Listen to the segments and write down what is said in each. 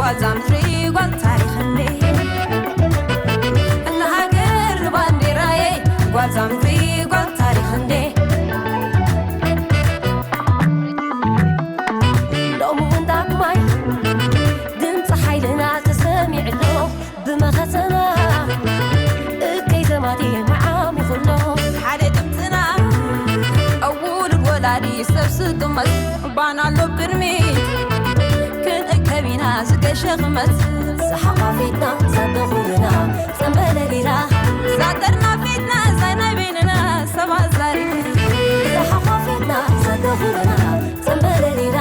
ጓል ዛምትሪ ጓል ታሪኽ እንዴ፣ እንደ ሃገር ባንዴራዬ፣ ጓል ዛምትሪ ጓል ታሪኽ እንዴ። ሎሚ እውን ዳግማይ ድምፂ ሓይልና ተሰሚዕሎ፣ ብመኸተና እከይ ዘማቲ መዓሚኹሎ። ሓደ ድምፅና ኣውሉድ ወላዲ ሰብ ስጥመት፣ ባና ኣሎ ቅድሚት ክንእከብ ኢና ዝገሸ ኽመት። ዝሓቋፊትና ዘደኹልና ጸንበለሊና፣ ዛጠርና ፊትና ዛይ ናይ በይንና ሰባት ዛሪ። ዝሓቋፊትና ዘደኹልና ጸንበለሊና፣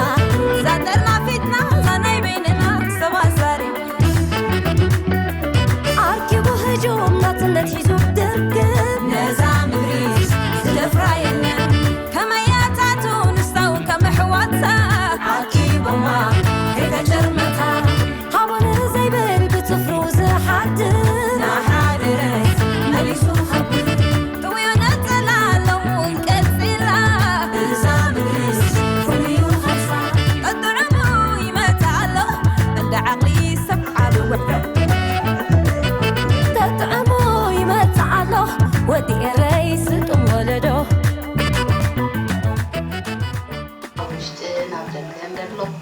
ዛጠርና ፊትና ዛይ ናይ በይንና ሰባት ዛሪ። ኣርኪቡ ህጁም ናጽነት ሒዙ ድርግም፣ ነዛ ምድሪ ዝደፍራ የለን። ከመያታቱ ንሳውን ከም ኣሕዋታ ኣኪቦማ ከይተጨርመታ። ሃቦን ዘይብል ብጽፍሩ ዝሓድር፣ ናሓደረት መሊሱ ኸብር። ጥውዮ ነጸላ ሎሙን ቀጺላ፣ እዛ ምድርስ ፍሉዩ ኸሳ። ጠጥዕሙ ይመጽእ ኣሎ፣ እንደ ዓቕሊ ሰብ ዓቢ ውሕዶ። ጠጥዕሙ ይመጽእ ኣሎ፣ ወዲ ኤረይ ስጡም ወለዶ። ኣብ ውሽጥን ኣብ ደገን ዘለኹ፣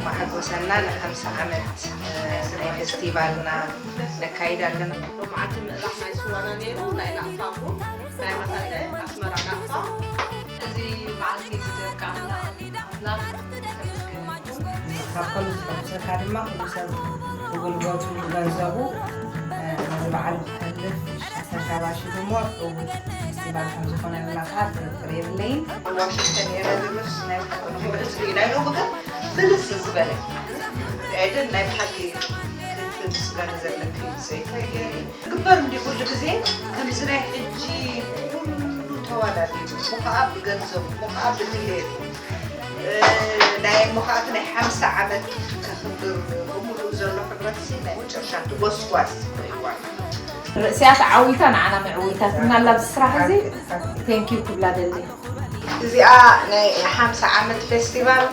መሓጎሰና ንሓምሳ ዓመት፣ እ፣ ናይ ፌስቲቫልና ነካይድ ኣለና። ሎማዓንቲ ምእላሕ ናይ ስዋና ነይሩ፣ ናይ ናቕፋ እሞ፣ ናይ መኸተ ኣስመራ ናቕፋ። እዚ በዓል ከይዝገርካ ኣምላኽ፣ ኣምላኽ ከመስግን ይኹን። ካብ ኩሉ ዝሕጉሰካ ድማ፣ ኩሉ ሰብ ብጉልበቱ፣ ብገንዘቡ፣ እ፣ ነዚ በዓል ክሕልፍ ተሻባሺቡ እሞ፣ ዕዉት ፌስቲቫል ከም ዝኾነልና ከዓ ጥርጥር የብለይን። ኣብ ዋሽንግተን ኤረ ዝምስ ናይ ብሕዝቢ ናይ ሎሚ ግን ፍልስ ዝበለ ኤደን ናይ ብሓቂ ክፍል ምስጋና ዘለኪ ሰይቲ። ግበር እንዲ ኩሉ ግዜ ከምዚ ናይ ሕጂ ኩሉ ተዋዳዲሩ፣ እሞ ከዓ ብገንዘቡ፣ እሞ ከዓ ብድሌቱ፣ እ፣ ናይ እሞ ከዓ እቲ ናይ ሓምሳ ዓመት ከኽብር ብምሉእ ዘሎ ሕብረተሰብ ናይ መጨረሻ እቲ ጎስጓስ ኮይንዋ። ርእስያ ተዓዊታ ንዓና መዕወይታትና ኣላ ኣብዚ ስራሕ እዚ። ቴንኪዩ ክብላ ደሊ። እዚኣ ናይ ሓምሳ ዓመት ፌስቲቫል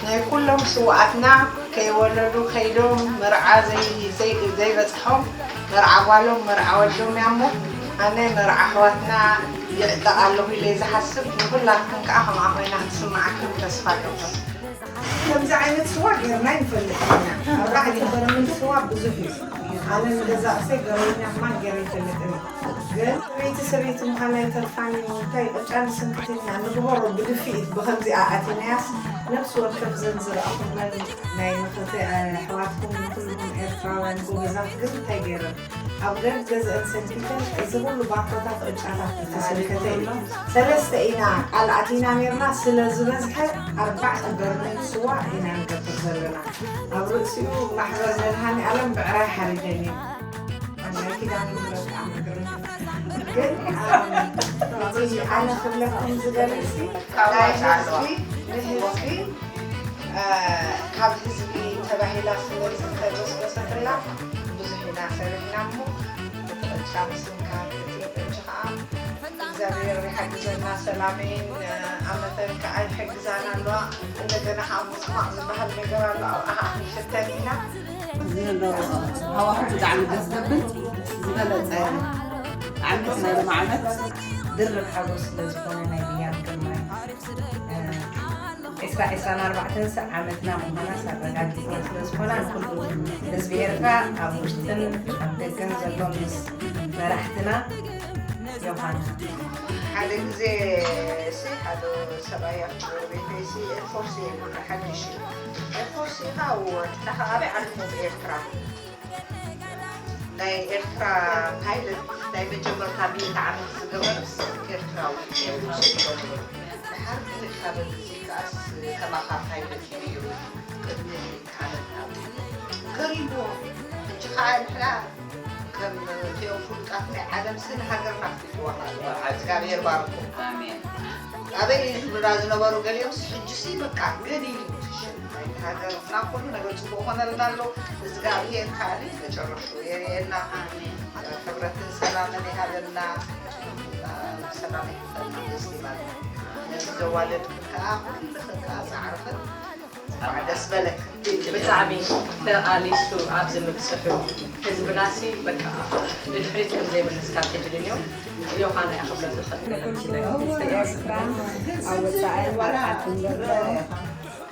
ናይ ኩሎም ስውኣትና ከይወለዱ ከይዶም መርዓ ዘይ-፣ ዘይ-፣ ዘይበጽሖም መርዓ ጓሎም መርዓ ወዶም እያ እሞ፣ ኣነ መርዓ ኣሕዋትና ይዕጠቕ ኣለኹ ኢለ ዝሓስብ፣ ንኹላትክን ከዓ ከምኣ ኮይና ክትስምዓክን ተስፋ ኣለኹ። ከምዚ ዓይነት ስዋ ጌርና ይንፈልጥ ኢና። ኣርባዕተ በርሚል ስዋ ብዙሕ እዩ። ኣነ ንገዛእ ርእሰይ ገረኛ ከማን ጌረ ይፈልጥን እየ። ግን ሰበይቲ ሰበይቲ ምዃና ኣይተርፋን እዩ። እንታይ ቅጫ ንስንክት ኢልና ንግበሮ ብድፍኢት ብኸምዚኣ ኣቲናያስ ነፍሲ ወከፍ ዘን ዝረኣኹመን ናይ መኸተ ኣሕዋትኩም ንኩልኩም ኤርትራውያን ጎበዛት ግን እንታይ ገይረን ኣብ ገድ ገዝአን ሰንኪተን እዚ ኩሉ ባኮታት ቅጫታት ዝተሰንከተ እዩ። ሰለስተ ኢና ቃል ኣቲና ነርና ስለ ዝበዝሐ ኣርባዕተ በርሚል ስዋ ኢና ንገብር ዘለና። ኣብ ርእሲኡ ማሕበር መድሃኔ ዓለም ብዕራይ ሓሪደን እየን። ናይ ኪዳነ ምሕረት ከዓ ምሕረት። ግን፣ ኣም፣ እቲ ኣነ ክብለኩም ዝደሊ ሲ፣ ካብ ናይ ዋዛ ኣለዋ። ህዝቢ ንህዝቢ፣ እ፣ ካብ ህዝቢ ተባሂላ ስለ ዝተበስበሰትላ ብዙሕ ኢና ሰሪሕና እሞ፣ እቲ ቅጫ ምስንካት፣ እቲ ሕጂ ከዓ እግዚኣብሔር ይሓግዘና፣ ሰላመይን፣ እ፣ ኣመተን ከዓ ይሕግዛና ኣለዋ። እንደገና ከዓ ምስማቕ ዝበሃል ነገር ኣሎ፣ ኣብኣ ከዓ ክንፍተን ኢና። ዘሎ ሃዋሁ ብጣዕሚ ደስ ዘብል ዝበለጸ ዓመት ናይ ሎሚ ዓመት ድርብ ሓጎስ ስለ ዝኾነ ናይ ብያም ግርማይ፣ እ፣ ዕስራ ዕስራን ኣርባዕተን ዓመትና ምዃናስ ኣረጋጊጽና ስለ ዝኾና ንኩሉ ህዝቢ ኤርትራ ኣብ ውሽጥን ኣብ ደገን ዘሎ ምስ መራሕትና ዮሃና። ሓደ ግዜ ሲ ሓደ ሰብኣይ ኣብቲ ቤተይ ሲ ኤርፎርስ እየ ሓድሽ ኤርፎርስ ኢኻ ወጥታኻ ኣበይ ዓዲ ሞት ኤርትራ ናይ ኤርትራ ፓይለት ናይ መጀመርታ ሚእቲ ዓመት ዝገበረስ ኤርትራዊ እዩ። ድሓር ክልካ በዚ ከኣስ ከማኻ ፓይለት እዩ ነይሩ ቅድሚ ሚእቲ ዓመት። ገሪምዎ። ሕጂ ከዓ ንሕና ከም እቲኦም ፍሉጣት ናይ ዓለም ስን ሃገርና ኣፍሊጥዋ ኣሎ። እግዚኣብሔር ባርኩም። ኣሜን። ኣበይ ዝብሉና ዝነበሩ ገሊኦምስ ሕጂሲ በቃ ገሊሉ ሽም ናይቲ ሃገርና ኩሉ ነገር ጽቡቕ ኾነልና ኣሎ። እግዚኣብሔር ከኣኒ መጨረሽቱ የርእየና። ኣሜን። ሕብረትን ሰላምን ይሃበና። ሰላም ይሕፈና። ደስ ይበል። ነዚ ዘዋለድክን ከኣ ኩልኽን ከኣ ጻዕርኽን ደስ በለክ። ብጣዕሚ ተቓሊሱ ኣብዚ ምብፅሑ ህዝብናሲ በቃ ንድሕሪት ከም ዘይምለስ ካብ ሕጂ ንንዮ ዮሃና እያ ክብሎ ዝኽእል። ኤርትራ ኣብ ወፃኢ ወርዓትን ዘሎ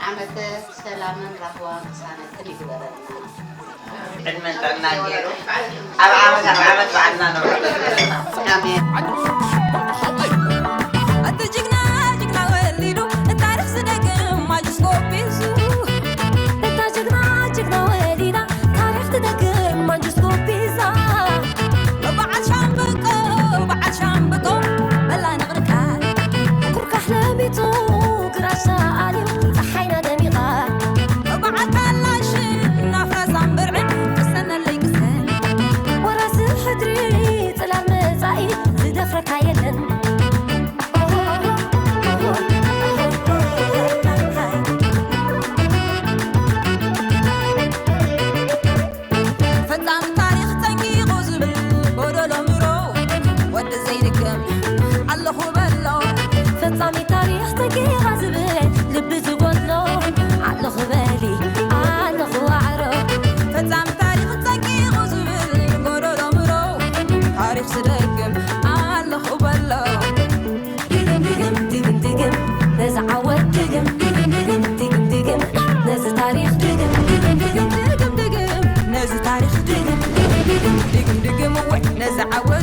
ዓመተ ሰላምን ራህዋን ቅሳነትን ይግበረልና። ዕድመን ጥዕና ገይሩ ኣብ ዓመት ኣብ ዓመት በዓልና ነብዕሎ። ኣሜን። እቲ ጅግና ጅግና ወሊዱ ታሪኽ ዝደግም ማንጅስኮፕ ሒዙ። እታ ጅግና ጅግና ወሊዳ ታሪኽ ትደግም ማንጅስኮፕ ሒዛ። በዓል ሻምበቆ በዓል ሻምበቆ መላ ንቕርካ ኩርካሕ ለቢጡ ግራሻ ኣልዩ ፀሓይና ደሚቓ። በዓል ካላሽን ናፍራሳን ብርዕን ቅሰነለይ ቅሰን። ወራሲ ሕድሪ ጽላል መጻኢ ዝደፍረካ የለን። ፈጻሚ ታሪኽ ጸንቂቑ ዝብል ጎደሎ ምሮ ወዲ ዘይድገም ኣለኹ በሎ። ፈጻሚ ታሪኽ ጸንቂቓ ዝብል ልቢ ዝጎድሎ ኣለኹ በሊ ኣለኹ ዋዕሮ። ፈጻሚ ታሪኽ ጸንቂቑ ዝብል ጎደሎ ምሮ ታሪኽ ዝደግም ኣለኹ በሎ። ድግም ድግም ድግም ድግም ነዚ ዓወት ድግም ድግም ድግም ድግም ድግም ነዚ ታሪኽ ድግም ድግም ድግም ድግም ድግም ነዚ ታሪኽ ድግም ድግም ድግም ድግም ድግም እወ ነዚ ዓወት